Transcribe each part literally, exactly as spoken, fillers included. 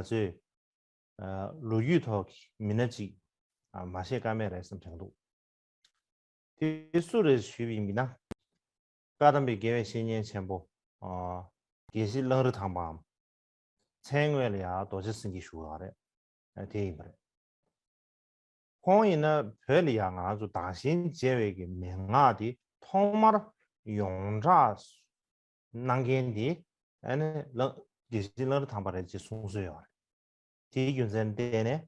ཚོས་ལོ་རྒྱུས་ཐོག་གི་མི་སྣ་གཅིག་མ་བཤད་ཀ་མེད་རེད་བསམ་དྲན་འདུག་དེ་སུ་རེད་ཞུས་པ་ཡིན་ན། བཀའ་གདམས་པའི་དགེ་བའི་བཤེས་གཉེན་ཆེན་པོ། དགེ་བཤེས་གླང་རི་ཐང་པའམ། མཚན་སྔོན་ལ་ཡང་རྡོ་རྗེ་སེང་གེ་ཞུ་བ་རེད། དེ་ཡིན་པ་རེད། ཁོང་ཡིན་ན་བོད་ལ་ཡང་ང་ཚོ་བདག་གཞན་བརྗེ་བའི་གི་མན་ངག་དེ་ཐོག་མར་ཡོངས་གྲགས་གནང་མཁན་དེ་ཨ་ནི་གླང་དགེ་བཤེས་གླང་རི་ཐང་པ་རེད་ཅེས་གསུངས་སྲོལ་ཡོད་རེད། དེའི་རྒྱུ་མཚན་བརྟེན་ནས་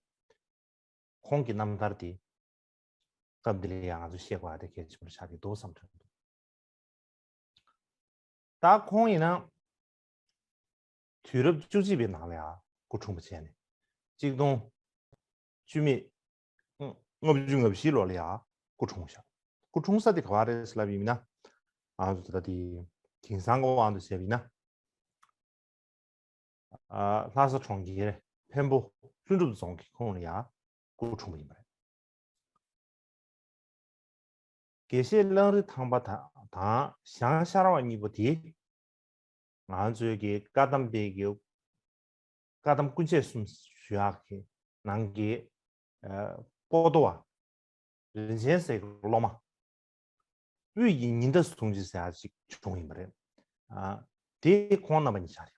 ཁོང་གི་རྣམ་ཐར་དེ་སྐབས་འདི་ལ་ཡང་ང་ཚོ་ཤེས་དགོས་པ་དེ་གལ་ཆེན་པོ་ཆགས་ཀྱི་འདུག་བསམ་དྲན་འདུག་ད་ཁོང་ཡིན་ན་དུས་རབས་བཅུ་གཅིག་པའི་ནང་ལ་ཡང་སྐུ་འཁྲུངས་པ་བྱས་ནས་གཅིག་སྟོང་བཅུ་མེད་ལྔ་བཅུ་ང་བཞི་ལོ་ལ་ཡང་སྐུ་འཁྲུངས་ཤག་སྐུ་འཁྲུངས་ས་དེ་ག་བ་རེད་ལབ་ཡིན་ན། ང་ཚོ་ད་ལྟ་དེ་དེང་སང་གི་དབང་དུ་བྱས་པ་ཡིན་ན། ལྷ་ས་གྲོང་ཁྱེར་འཕན་པོ་ལྷུན་གྲུབ་རྫོང་གི་ཁོངས་ལ་ཡང་སྐུ་འཁྲུངས་པ་ཡིན་པ་རེད། དགེ་བཤེས་གླང་རི་ཐང་པ་དང་ཞང་ཤར་བ་གཉིས་པོ་དེ་ང་ཚོའི་གི་བཀའ་གདམས་པའི་གི་བཀའ་གདམས་སྐུ་མཆེད་གསུམ་ཞུ་ཡག་གི་ནང་གི་པོ་ཏོ་བ་རིན་ཆེན་ཟེར་གི་སློབ་མ། དབུས་ཀྱི་ཉི་ཟླ་ཟུང་ཅིག་ཟེར་ཡག་ཅིག་བྱུང་ཡིན་པ་རེད། དེ་ཁོང་རྣམ་པ་གཉིས་ཆགས་རེད།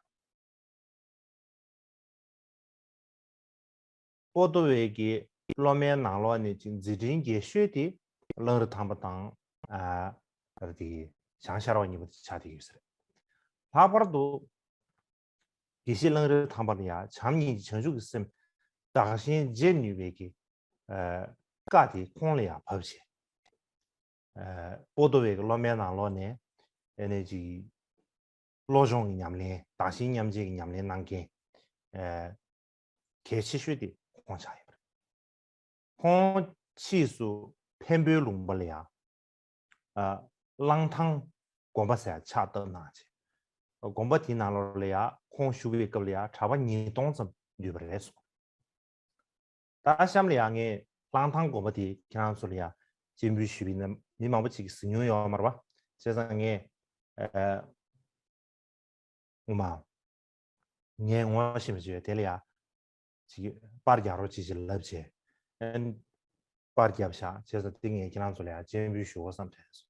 པོ་ཏོ་བའི་གི་སློབ་མའི་ནང་ལོགས་ནས་ཅིག་མཛད་འཕྲིན་རྒྱས་ཤོས་དེ་གླང་རི་ཐང་པ་དང་ཨ་ད་དེ་ཞང་ཤར་བ་གཉིས་པོ་དེ་ཆགས་བསྡད་ཡོད་ས་རེད། ལྷག་པར་དུ་དགེ་བཤེས་གླང་རི་ཐང་པ་ལ་ཡང་བྱམས་སྙིང་རྗེ་བྱང་ཆུབ་ཀྱི་སེམས་བདག་གཞན་བརྗེ་ནུས་པའི་གི་ཨ་བཀའ་དེ་ཁོང་ལ་ཡང་བབས་བྱས། ཨ་པོ་ཏོ་བའི་གི་སློབ་མའི་ནང་ལོགས་ནས་ཨ་ནི་ཅིག་བློ་སྦྱོང་གི་ཉམས་ལེན་བདག་གཞན་མཉམ་བརྗེ་གི་ཉམས་ལེན་གནང་མཁན་ཨ་གལ་ཆེ་ཤོས་དེ་ཁོང་ཆགས་ཡོད་པ་རེད། ཁོང་ཕྱིས་སུ་འཕན་པོའི་ལུང་པ་ལ་ཡང་ཨ་གླང་ཐང་དགོན་པ་ཟེར་ཡག་ཕྱག་བཏབ་གནང་བྱས། དགོན་པ་དེའི་ནང་ལོགས་ལ་ཡང་ཁོང་བཞུགས་པའི་སྐབས་ལ་ཡང་གྲྭ་པ་ཉིས་སྟོང་ཙམ་འདུས་པ་རེད་གསུངས། ད་གཤམ་ལ་ཡང་ངས་གླང་ཐང་དགོན་པ་དེ་ཁྱེད་རང་ཚོ་ལ་ཡང་སྤྱན་འབུལ་ཞུས་པ་ཡིན་ན་མི་མང་པོ་ཅིག་གིས་གཟིགས་མྱོང་ཡོད་མ་རེད་པ། བྱས་ཙང་ངས་ཨ་ངོ་མ་ངས་ངོ་ཤེས་པ་ཅིག་ཡོད་དེ་ལ་ཡང་ཅིག་པར་རྒྱག་རོགས་ཅིག་ཅིག་ལབ་བྱས། ཨན་པར་བརྒྱབ་ཤག་བྱས་ཙང་དེ་ངས་ཁྱེད་རང་ཚོ་ལ་ཡང་སྤྱན་འབུལ་ཞུ་དགོས་བསམ་དྲན་སོང་།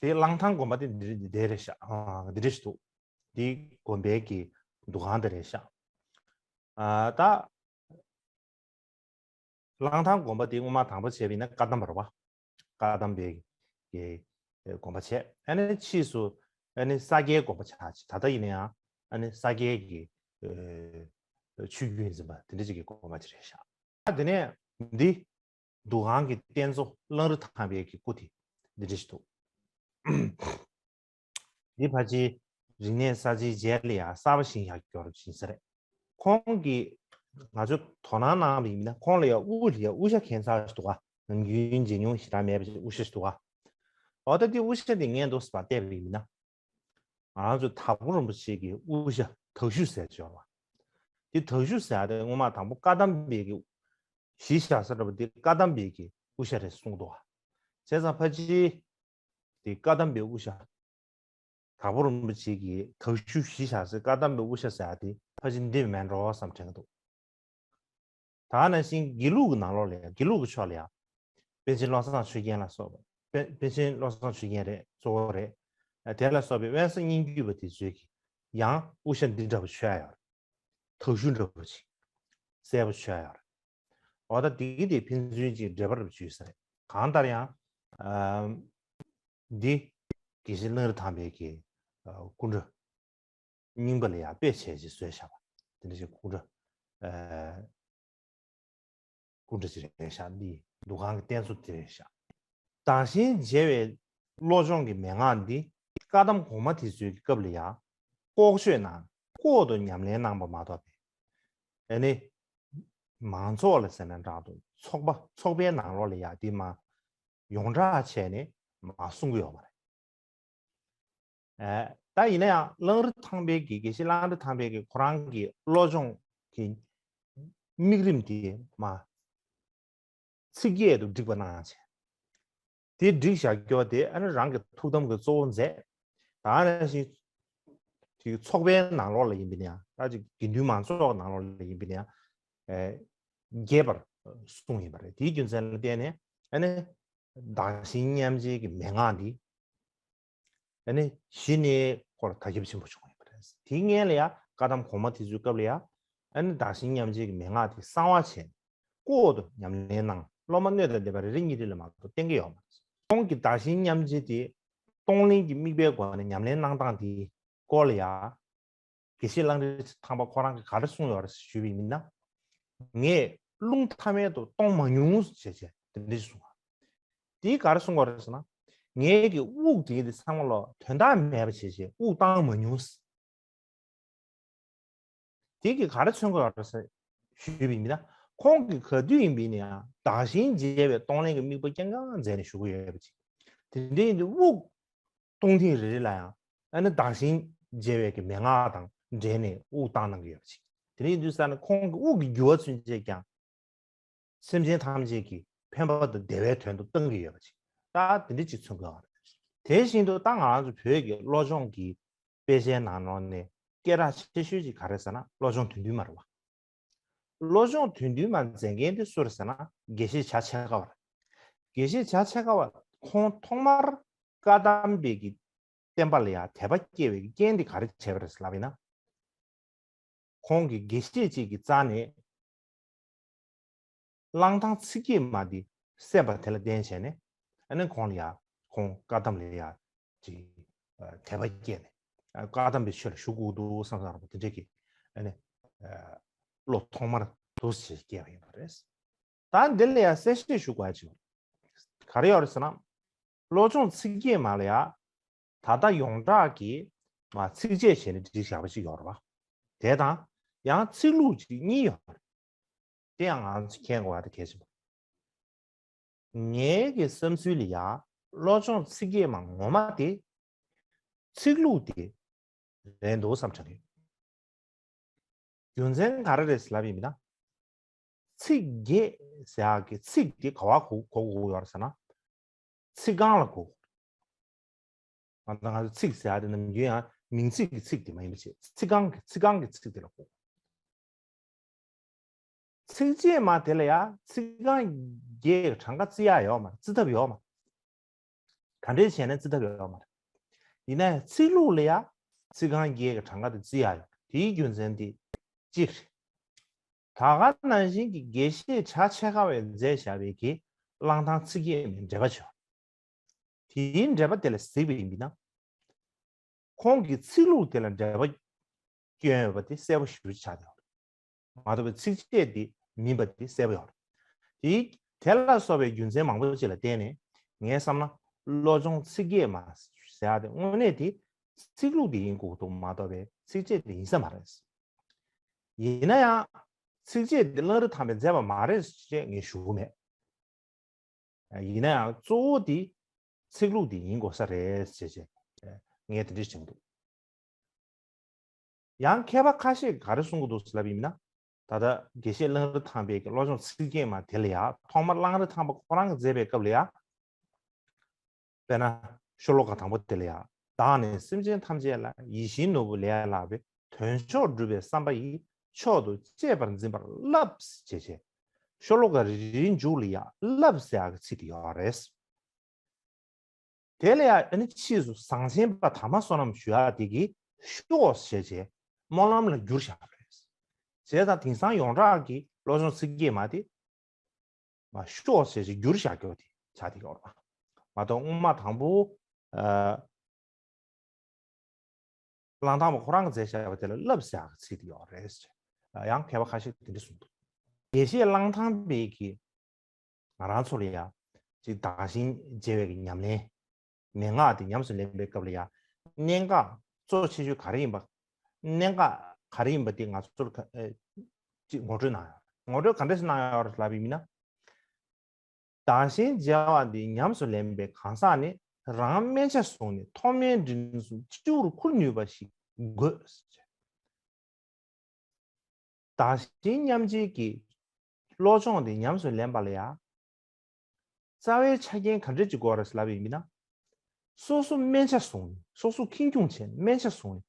དེ་གླང་ཐང་དགོན་པ་དེ་འདི་འདི་རེད་ཤག་ཨ་འདི་འདྲ་ཞིག་འདུག་འདི་དགོན་པའི་གི་འདུ་ཁང་དེ་རེད་ཤག་ཨ་ད་གླང་ཐང་དགོན་པ་དེ་སྔོན་མ་དང་པོ་བྱས་པ་ཡིན་ན་བཀའ་གདམས་པ་རེད་པ། བཀའ་གདམས་པའི་གི་དགོན་པ་བྱས། ཨ་ནི་ཕྱིས་སུ་ཨ་ནི་ས་སྐྱའི་དགོན་པ་ཆགས་ཅིག་ད་ལྟ་ཡིན་ན་ཡང་ཨ་ནི་ས་སྐྱའི་གི་ཆོས་བརྒྱུད་འཛིན་པ་དེ་འདྲ་ཅིག་གི་དགོན་པ་ཅིག་རེད་ཤག་ཨ་དེ་ནས་འདི་འདུ་ཁང་གི་རྟེན་གཙོ་གླང་རི་ཐང་པའི་གི་སྐུ་དེ་འདི་འདྲ་ཞིག་འདུག་འདི་ཕལ་ཆེར་རིག་གནས་གསར་བརྗེའི་རྗེས་ལ་ཡང་གསར་པ་ཞིག་ཡར་འགྱུར་བ་ཞིག་ཡིན་ས་རེད། ཁོང་གིས་ང་ཚོས་དོ་སྣང་གནང་བ་ཡིན་ན་ཁོང་ལ་ཡང་དབུ་ལ་ཡང་དབུ་ཞྭ་གྱོན་ཚར་ཞིག་འདུག་ག་ནམ་རྒྱུན་མཇལ་མྱོང་ཞེ་དྲག་མེད་པ་ཞིག་དབུ་ཞྭ་ཞིག་འདུག་ག་འོ་ད་འདི་དབུ་ཞྭ་འདི་ངས་འདུག་སེ་བལྟས་པ་ཡིན་ན། ང་རང་ཚོ་དྭགས་པོ་རིན་པོ་ཆེ་གི་དབུ་ཞྭ་དྭགས་གཞུ་ཟེར་ཅིག་ཡོད་རེད་པ། འདི་དྭགས་གཞུ་ཟེར་ཡག་དེ་སྔོན་མ་དང་པོ་བཀའ་གདམས་པའི་གི་གཞི་བཞག་ས་འདྲ་པོ་འདི་བཀའ་གདམས་པའི་གི་དབུ་ཞྭ་རེད་གསུངས་འདུག་ག་བྱས་ཙང་ཕལ་ཆེར་འདི་བཀའ་གདམས་པའི་དབུ་ཞྭ། དྭགས་པོ་རིན་པོ་ཆེ་གི་དྭགས་གཞུ་གཞི་བཞག་སའི་བཀའ་གདམས་པའི་དབུ་ཞྭ་ཟེར་ཡག་དེ་ཕལ་ཆེར་འདི་མིན་འགྲོ་བསམ་དྲན་གྱི་འདུག་ད་ག་ནང་བཞིན་དགེ་ལུགས་ཀྱི་ནང་ལོགས་ལ་ཡང་དགེ་ལུགས་ཀྱི་ཕྱོགས་ལ་ཡང་པཎ་ཆེན་བློ་བཟང་ཆོས་རྒྱན་ལ་སོགས་པ་པཎ་པཎ་ཆེན་བློ་བཟང་ཆོས་རྒྱན་རེད་གཙོ་བོ་རེད། དེ་ལ་སོགས་པའི་དབེན་ས་སྙན་བརྒྱུད་པ་དེ་ཚོས་ཀྱི་ཡང་དབུ་ཞྭ་འདི་འདྲ་པོ་མཆོད་ཡག་ཡོད་རེད། དྭགས་གཞུ་འདྲ་པོ་ཅིག་གསལ་པོ་མཆོད་ཡག་ཡོད་རེད། འོ་ད་དེ་གི་དེ་ཕན་ཚུན་གྱི་འབྲེལ་བ་རབ་བྱུང་ས་རེད། གང་ལྟར་ཡང་ཨ་འདི་དགེ་བཤེས་གླང་རི་ཐང་པའི་གི་ཨ་སྐུ་འདྲ་རྙིང་པ་ལ་ཡང་དཔེ་བྱས་ཅིག་བཟོས་བཞག་པ་དེ་འདྲ་ཞིག་སྐུ་འདྲ་ཨ་སྐུ་འདྲ་ཅིག་རེད་ཤག་འདི་འདུ་ཁང་གི་རྟེན་གཙོ་དེ་རེད་ཤག་བདག་གཞན་བརྗེ་བའི་བློ་སྦྱོང་གི་མན་ངག་འདི་བཀའ་གདམས་གོང་མ་དེ་ཚོའི་སྐབས་ལ་ཡང་ལྐོག་ཆོད་ནང་ལྐོག་ཏུ་ཉམས་ལེན་གནང་བ་མ་གཏོགས་པའི་ཨ་ནི་མང་ཚོགས་ལ་ཟེར་ན་འདྲ་འདུག་ཚོགས་པ་ཚོགས་པའི་ནང་ལོགས་ལ་ཡང་འདི་མ་ཡོངས་གྲགས་བྱས་ནས་མ་གསུང་གི་ཡོད་མ་རེད། ཨ་ད་ཡིན་ན་ཡང་གླང་རི་ཐང་པའི་གི་དགེ་བཤེས་གླང་རི་ཐང་པའི་གི་ཁོ་རང་གི་བློ་སྦྱོང་གི་དམིགས་རིམ་དེ་མ་ཚིག་བརྒྱད་དུ་བསྒྲིགས་པ་གནང་བྱས། དེ་བསྒྲིགས་བཞག་རྒྱུ་དེ་ཨ་ནི་རང་གི་ཐུགས་དམ་གྱི་གཙོ་བོ་མཛད། ད་ནང་བཞིན་དེ་ཚོགས་པའི་ནང་ལོགས་ལ་ཡིན་པ་ཡིན་ན་ཡང་ ད་ཅིག་དགེ་འདུན་མང་ཚོགས་ནང་ལོགས་ལ་ཡིན་པ་ཡིན་ན་ཡང་། ཨེ། རྒྱས་པར་གསུངས་ཡིན་པ་རེད། དེའི་རྒྱུ་མཚན་ལ་བརྟེན་ནས་ཨ་ནི་བདག་གཞན་མཉམ་བརྗེ་གི་མན་ངག་འདི་ཨ་ནི་གཞི་ནས་ཁོ་ལ་དར་ཁྱབ་ཆེན་པོ་བྱུང་ཡོད་པ་རེད། དེའི་སྔོན་ལ་ཡང་བཀའ་གདམས་གོང་མ་དེ་ཚོའི་སྐབས་ལ་ཡང་ཨ་ནི་བདག་གཞན་མཉམ་བརྗེ་གི་མན་ངག་དེ་གསང་བ་བྱས་ནས་ལྐོག་ཏུ་ཉམས་ལེན་གནང་། སློབ་མ་སྣོད་དང་ལྡན་པ་རེ་རེ་གཉིས་རེ་ལ་མ་གཏོགས་བསྟན་གྱི་ཡོད་མ་རེད། ཁོང་གིས་བདག་གཞན་མཉམ་བརྗེ་དེ་གཏོང་ལེན་གྱི་དམིགས་པའི་སྒོ་ནས་ཉམས་ལེན་གནང་སྟངས་དེའི་སྐོར་ལ་ཡང་དགེ་བཤེས་གླང་རི་ཐང་པ་ཁོ་རང་གིས་ག་རེ་གསུངས་ཡོད་རེད་ཞུས་པ་ཡིན་ན། ངས་རླུང་ཐ་མལ་དུ་གཏོང་མ་མྱོང་ཞེས་བྱས་དེ་འདྲ་ཞིག་གསུངས་པ། དེས་ག་རེ་གསུངས་པ་རེད་ཟེར་ན། ངའི་གི་དབུགས་དེ་འདི་ཚང་མ་ལོ་དོན་དག་མེད་པ་བྱས་བྱས་དབུགས་བཏང་མ་མྱོང་། དེ་གིས་ག་རེ་མཚོན་གྱི་ཡོད་རེད་ཟེར་ཞུས་པ་ཡིན་ན། ཁོང་གིས་ག་དུས་ཡིན་པ་ཡིན་ན་ཡང་བདག་གཞན་བརྗེ་བའི་གཏོང་ལེན་གྱི་དམིགས་པ་རྐྱང་རྐྱང་མཛད་ནས་བཞུགས་ཀྱི་ཡོད་པ་ཅིག་དེ་འདྲ་ཡིན་དུས་དབུགས་གཏོང་ཐེངས་རེ་རེ་ལ་ཡང་ཨ་ནི་བདག་གཞན་བརྗེ་བའི་གི་མན་ངག་དང་འབྲེལ་ནས་དབུགས་བཏང་གནང་གི་ཡོད་པ་ཅིག་དེ་འདྲ་ཡིན་དུས་ཙང་ནས་ཁོང་གི་དབུགས་ཀྱི་རྒྱུ་བ་ཚུན་ཆད་ཀྱང་སེམས་ཅན་ཐམས་ཅད་ཀྱི་ཕན་པ་དང་བདེ་བའི་དོན་དུ་བཏང་གི་ཡོད་པ་ཅིག་ད་དེ་འདྲ་ཅིག་མཚོན་གྱི་ཡོད་རེད། དེ་བཞིན་དུ་ད་ང་རང་ཚོ་བོད་ཀྱི་བློ་སྦྱོང་གི་དཔེ་ཆའི་ནང་ལོགས་ནས་སྐད་གྲགས་ཆེ་ཤོས་ཅིག་ག་རེ་ཟེར་ན་བློ་སྦྱོང་དོན་བདུན་མ་རེད་བ། བློ་སྦྱོང་དོན་བདུན་མ་མཛད་མཁན་དེ་སུ་རེད་ཟེར་ན་དགེ་བཤེས་བྱ་ཕྱེད་ཀ་བ་རེད། དགེ་བཤེས་བྱ་ཕྱེད་ཀ་བ་ཁོང་ཐོག་མར་བཀའ་གདམས་པའི་གི་བསྟན་པ་ལ་ཡང་དད་པ་སྐྱེ་བའི་གི་རྐྱེན་དེ་ག་རེ་བྱས་པ་རེད་ཟེར་ལབ་ཡིན་ན། ཁོང་གིས་དགེ་བཤེས་གཅིག་གི་རྩ་ནས་གླང་ཐང་ཚིག་བརྒྱད་མ་འདི་གསན་པ་དེ་ལ་བརྟེན་བྱས་ནས་ཨ་ནི་ཁོང་ལ་ཡ་ཁོང་བཀའ་གདམས་ལ་ཡ་ཅིག་དད་པ་སྐྱེས་ནས་བཀའ་གདམས་པའི་ཆོས་ལ་ཞུགས་དགོས་འདུག་བསམ་བསམ་ར་པ་དེ་འདྲས་ཀྱི་ཨ་ནི་བློ་ཐོག་མར་འདུག་ཅེས་སྐྱེས་པ་ཡིན་པ་རེད། ད་འདི་ལ་ཡང་གསལ་བཤད་ཞུ་དགོས་ཡ་ཅིག་ཡོད། ག་རེ་ཡོད་རེད་ཟེར་ན། བློ་སྦྱོང་ཚིག་བརྒྱད་མ་ལ་ཡ། ད་ལྟ་ཡོངས་གྲགས་ཀྱི་མ་ཚིགས་བཅད་བྱས་ནས་བསྒྲིགས་བཞག་པ་ཅིག་ཡོད་རེད་བ། དེ་དང་ཡང་ཚིག་ལྷུག་ཅིག་གཉིས་ཡོད་རེད། དེ་ཡང་ང་ཚོས་མཁྱེན་དགོས་པ་དེ་གལ་ཆེན་པོ། ངའི་གི་བསམ་ཚུལ་ལ་ཡ། བློ་སྦྱོང་ཚིག་བརྒྱད་མ་ངོ་མ་དེ། ཚིག་ལྷུག་དེ་རེད་འདུག་བསམ་དྲན་གྱི་ཡོད། རྒྱུ་མཚན་ག་རེ་རེད་ཟེར་ལབ་ཡིན་མིན་ན། ཚིག་བརྒྱད་ཟེར་ཡག་གི་ཚིག་དེ་ག་བ་གོ་གོ་དགོས་ཡོད་རེད་ཟེར་ན། ཚིག་རྐང་ལ་གོ་དགོས། ང་ཚོ་ང་ཚོ་ཚིག་ཟེར་ཡག་དེ་ནམ་རྒྱུན་ཡང་མིང་ཚིག་གི་ཚིག་དེ་མ་ཡིན་པ་བྱས་ཚིག་རྐང་གི་ཚིག་རྐང་གི་ཚིག་དེ་ལ་གོ། ཚིགས་བཅད་མ་དེ་ལ་ཡང་ཚིག་རྐང་བརྒྱད་ཀྱི་གྲངས་ཀ་བརྩི་ཡག་ཡོད་མ་རེད། བརྩི་ཐབས་ཡོད་མ་རེད། ག་འདྲས་བྱས་ནས་བརྩི་ཐབས་ཡོད་མ་རེད། ཡིན་ན་ཡང་ཚིག་ལྷུག་ལ་ཡང་ཚིག་རྐང་བརྒྱད་ཀྱི་གྲངས་ཀ་དེ་བརྩི་ཡག་ཡོད། དེའི་རྒྱུ་མཚན་དེ་གཅིག་རེད། ད་ག་ནང་བཞིན་གྱི་དགེ་བཤེས་བྱ་ཕྱེད་ཀ་བས་མཛད་བཞག་པའི་གི་གླང་ཐང་ཚིག་བརྒྱད་མའི་འགྲེལ་པ་བྱོས། དེའི་འགྲེལ་པ་དེ་ལ་གཟིགས་པ་ཡིན་པས་ན། ཁོང་གིས་ཚིག་ལྷུག་དེ་ལ་འགྲེལ་པ་བསྐྱོན་ཡོད་པ་དེ་གསལ་པོ་ཞེ་པོ་ཅིག་ཆགས་ཡོད་རེད། མ་གཏོགས་པའི་ཚིགས་བཅད་དེ་མིན་པ་དེ་གསལ་པོ་ཡོད་རེད། དེ་དེ་ལ་སོགས་པའི་རྒྱུ་མཚན་མང་པོ་ཅིག་ལ་བརྟེན་ནས་ངས་བསམ་ན་བློ་སྦྱོང་ཚིག་བརྒྱད་མ་ཟེར་ཡག་དེ་དངོས་གནས་དེ་ཚིག་ལྷུག་དེ་ཡིན་དགོས་འདུག་མ་གཏོགས་པའི་ཚིགས་བཅད་དེ་ཡིན་ས་མ་རེད། ཡིན་ན་ཡང་ཚིགས་བཅད་དེ་གླང་རི་ཐང་པས་མཛད་པ་མ་རེད་ཅེས་ངས་ཞུ་གི་མེད། ཡིན་ན་ཡང་གཙོ་བོ་དེ་ཚིག་ལྷུག་དེ་ཡིན་དགོས་ས་རེད་ཅེས་བྱས་ངས་དེ་འདྲ་བྱེད་ཀྱི་འདུག་ཡང་མཁས་པ་ཁ་ཤས་ག་རེ་གསུང་གི་འདུག་ཟེར་ལབ་ཡིན་ན། ད་ལྟ་དགེ་བཤེས་གླང་རི་ཐང་པའི་གི་བློ་སྦྱོང་ཚིག་བརྒྱད་མ་དེ་ལ་ཡ་ཐོག་མར་གླང་རི་ཐང་པ་ཁོ་རང་གིས་མཛད་པའི་སྐབས་ལ་ཡ། དཔེར་ན་ཤོ་ལོ་ཀ་དང་པོ་དེ་ལ་ཡ། བདག་ནི་སེམས་ཅན་ཐམས་ཅད་ལ་ཡིད་བཞིན་ནོར་བུ་ལས་ལྷག་པའི་དོན་མཆོག་སྒྲུབ་པའི་བསམ་པ་ཡིས་མཆོག་ཏུ་གཅེས་པར་འཛིན་པར་བསླབ་ཅེས་བྱས། ཤོ་ལོ་ཀ་རེ་རེའི་མཇུག་ལ་ཡ་བསླབ་ཟེར་ཡག་གི་ཚིག་དེ་ཡོད་རེད། དེ་ལ་ཡང་ཨ་ནི་ཕྱིས་སུ་བཟང་ཆེན་པ་དར་མ་བསོད་ནམས་ཞུ་ཡག་དེ་གིས་ཤོག་ཅེས་བྱས་སྨོན་ལམ་ལ་བསྒྱུར་བཞག་པ་རེད། བྱས་ཙང་དེང་སང་ཡོངས་གྲགས་ཀྱི་བློ་སྦྱོང་ཚིག་བརྒྱད་མ་དེ་མ་ཤོག་ཅེས་བྱས་བསྒྱུར་བཞག་རྒྱུ་དེ་ཆགས་བསྡད་ཡོད་རེད་པ། མ་གཏོགས་སྔོན་མ་དང་པོ་ཨ། གླང་ཐང་པ་ཁོ་རང་གིས་མཛད་བཞག་པ་དེ་ལ་བསླབ་ཟེར་ཡག་གི་ཚིག་དེ་ཡོད་རེད་ཟེར། ཡང་མཁས་པ་ཁ་ཤས་དེ་འདྲ་གསུངས་འདུག་དགེ་བཤེས་གླང་ཐང་པའི་གི་ང་རང་ཚོ་ལ་ཡ་ཅིག་བདག་གཞན་བརྗེ་བའི་གི་ཉམས་ལེན་མན་ངག་དེ་ཉམས་སུ་ལེན་པའི་སྐབས་ལ་ཡ་གནད་འགག་གཙོ་ཆེ་ཤོས་ག་རེ་ཡིན་པ། གནད་འགག་ག་རེ་ཡིན་པ་དེ་ང་ཚོར་ག་ཨེ་ཅིག་ངོ་སྤྲོད་གནང་ཡོད། ངོ་སྤྲོད་ག་འདྲ་ཞིག་གནང་ཡོད་རེད་ལབ་པ་ཡིན་ན། བདག་གཞན་བརྗེ་བ་འདི་ཉམས་སུ་ལེན་པའི་གང་ཟག་ནི་རང་དམན་ཆ་བཟུང་ནས་ཐོག་མའི་མགྲིན་གསུམ་སྤྱི་བོར་འཁུར་ནུས་པ་ཞིག་དགོས། བདག་གཞན་མཉམ་བརྗེའི་གི་བློ་སྦྱོང་འདི་ཉམས་སུ་ལེན་པ་ལ་ཡང་རྩ་བའི་ཆ་རྐྱེན་ག་འདྲ་ཅིག་དགོས་རེད་ལབ་པ་ཡིན་ན། སོ་སོ་དམན་ཆ་བཟུང་ནས་སོ་སོ་ཁེངས་སྐྱུང་བྱས་ནས་དམན་ཆ་བཟུང་ནས།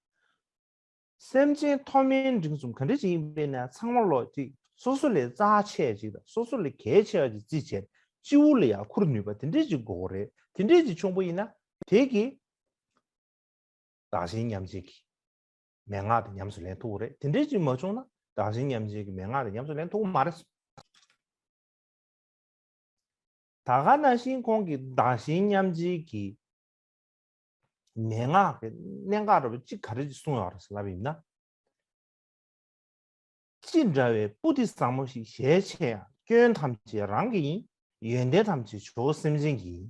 སེམས་ཅན་མཐོ་དམན་འབྲིང་གསུམ་ག་འདྲ་ཅིག་ཡིན་པས་ན་ཚང་མ་ལོ་ཅིག་སོ་སོ་ལས་རྩ་ཆེ་ཅིག་དང་སོ་སོ་ལས་གལ་ཆེ་བ་ཅིག་རྩིས་བྱས་སྤྱི་བོ་ལ་ཡང་ཁུར་ནུས་པ་དེ་འདྲས་ཅིག་དགོས་རེད། དེ་འདྲས་ཅིག་བྱུང་པ་ཡིན་ན་དེ་གི་བདག་གཞན་མཉམ་བརྗེ་གི་མན་ངག་དེ་ཉམས་སུ་ལེན་ཐུབ་ཀྱི་རེད། དེ་འདྲས་ཅིག་མ་བྱུང་ན་བདག་གཞན་མཉམ་བརྗེ་གི་མན་ངག་དེ་ཉམས་སུ་ལེན་ཐུབ་ཀྱི་མ་རེད། ད་ག་ནང་བཞིན་ཁོང་གིས་བདག་གཞན་མཉམ་བརྗེ་གི་མན་ངག་གི་གནད་འགག་འདྲ་པོ་གཅིག་ག་རེ་གསུངས་ཡོད་རེད་ཟེར་ལབ་ཡིན་ན། ཅི་འདྲ་བའི་སྤུ་གྲི་བཟང་མོ་ཞིག་ཞལ་ཕྱེ་ཡང་སྐྱོན་ཐམས་ཅད་རང་གི་ཡིན། ཡོན་ཏན་ཐམས་ཅད་ཇོ་བོ་སེམས་ཅན་གྱི་ཡིན།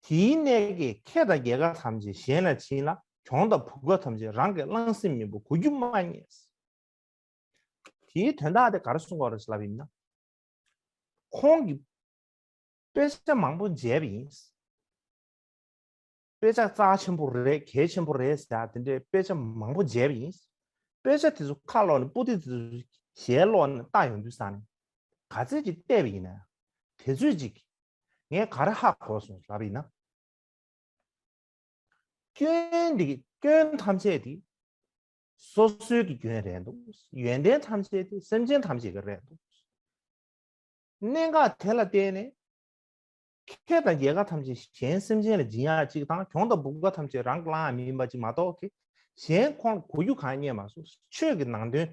དེའི་གནད་ཀྱིས་ཁེ་དང་རྒྱལ་ཁ་ཐམས་ཅད་གཞན་ལ་བྱིན་ལ་གྱོང་དང་བུ་ག་ཐམས་ཅད་རང་གི་བླང་སེམས་མེད་པ་གོ་རྒྱུ་མ་རྙེད། དེའི་དོན་དག་དེ་ག་རེ་གསུང་གི་ཡོད་རེད་ལབ་ཡིན་ན། ཁོང་གིས་དཔེ་ཆ་མང་པོ་མཇལ་བ་ཡིན། དཔེ་ཆ་རྩ་ཆེན་པོ་རེད་གལ་ཆེན་པོ་རེད་ཟེར་ཡ་དེ་འདྲའི་དཔེ་ཆ་མང་པོ་མཇལ་བ་ཡིན། དཔེ་ཆ་དེ་ཚོ་ཁ་ལོག་ནས་སྤུ་གྲི་དེ་ཚོ་ཞལ་ལོག་ནས་ལྟ་ཡོང་དུས་ཙང་ནས་ག་ཚོད་ཅིག་བལྟས་པ་ཡིན་ན་དེ་ཚོད་ཅིག་ངས་ག་རེ་ཧ་གོ་སོང་ལབ་ཡིན་ན། སྐྱོན་འདི་སྐྱོན་ཐམས་ཅད་དེ་སོ་སོའི་གི་སྐྱོན་རེད་འདུག་ཡོན་ཏན་ཐམས་ཅད་དེ་སེམས་ཅན་ཐམས་ཅད་ཀྱི་རེད་འདུག་གནད་འགག་དེ་ལ་བརྟེན་ནས་ཁེ་དང་རྒྱལ་ཁ་ཐམས་ཅད་གཞན་སེམས་ཅན་ལ་སྦྱིན་ཡག་གཅིག་དང་གྱོང་དང་བུ་ག་ཐམས་ཅད་རང་གི་བླང་ཡག་མིན་པ་གཅིག་མ་གཏོགས་ཀྱི་གཞན་ཁོང་ལ་གོ་རྒྱུ་གང་རྙེད་མ་སོང་། ཆོས་ཀྱི་ནང་དོན་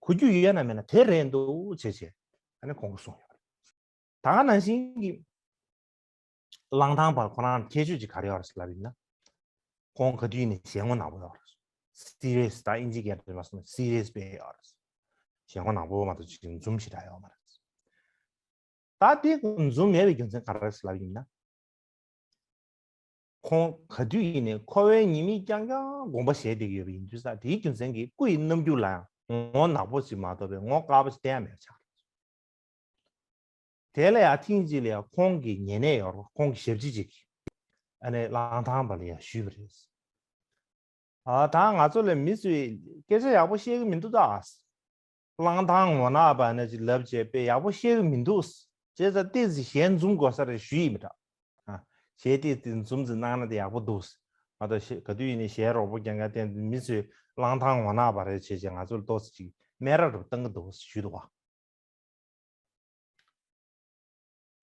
གོ་རྒྱུ་ཡོད་ན་མེད་ན་དེ་རེད་འདུག་བྱས་བྱས་ཨ་ནི་ཁོང་གིས་གསུངས་ཡོད་རེད། ད་ག་ནང་བཞིན་གྱི་གླང་ཐང་པ་ཁོ་རང་ཁྱད་ཆོས་ཅིག་ག་རེ་ཡོད་རེད་ལབ་ཡིན་ན། ཁོང་ག་དུས་ནས་ཞལ་ངོ་ནག་པོ་ཡོད་རེད། སི་རི་ཡས། ད་ཨིན་ཇི་སྐད་དུ་མ་སོང་ན་སི་རི་ཡས་དཔེ་ཡོད་རེད། ཞལ་ངོ་ནག་པོ་མ་གཏོགས་ཅིག་འཛུམ་ཞེ་དྲག་ཡོད་མ་རེད། ད་དེ་འཛུམ་མེད་པའི་རྒྱུ་མཚན་ག་རེ་རེད་ལབ་ཡིན་ན། ཁོང་ག་དུས་ཡིན་ནའི་འཁོར་བའི་ཉེས་དམིགས་རྐྱང་རྐྱང་དགོངས་པ་བཞེས་བསྡད་ཀྱི་ཡོད་པ་ཡིན་དུས་ཙང་དེའི་རྒྱུ་མཚན་གྱིས་སྐུ་ཡི་རྣམ་འགྱུར་ལ་ཡང་ངོ་ནག་པོ་ཞིག་མ་གཏོགས་པའི་ངོ་དཀར་པོ་ཞིག་བསྟན་ཡ་མེད་པ་ཆགས་རེད། དེ་ལ་ཡང་ཐེངས་གཅིག་ལ་ཡང་ཁོང་གི་ཉེ་གནས་ཡོད་རེད་པ། ཁོང་གི་ཞབས་ཕྱི་ཅིག་གིས་ཨ་ནི་གླང་ཐང་པ་ལ་ཡང་ཞུས་པ་རེད། ཨ་ད་ང་ཚོ་ལ་མི་ཚོས་སྐད་ཆ་ཡག་པོ་བཤད་གི་མི་འདུག་ད། གླང་ཐང་ངོ་ནག་པ་ནི་ཅིག་ལབ་བྱས་པས་ཡག་པོ་བཤད་གི་མི་འདུག་བྱས་ཙང་ཏོག་ཙམ་ཞལ་འཛུམ་དགོས་ས་རེད་ཞུས་ཡིན་པ་འདྲ། ཨ་ཞལ་ཏོག་ཙམ་འཛུམ་ཙམ་གནང་ན་དེ་ཡག་པོ་འདུག་མ་གཏོགས་ག་དུས་ཡིན་ནའི་ཞལ་རོགས་པོ་རྐྱང་རྐྱང་བསྟན་མི་ཚོས་གླང་ཐང་ངོ་ནག་པ་རེད་བྱས་བྱས་ང་ཚོ་ལ་ཏོག་ཙམ་ཅིག་སྨད་ར་རུ་བཏང་གི་འདུག་ཞུས་འདུག་བ།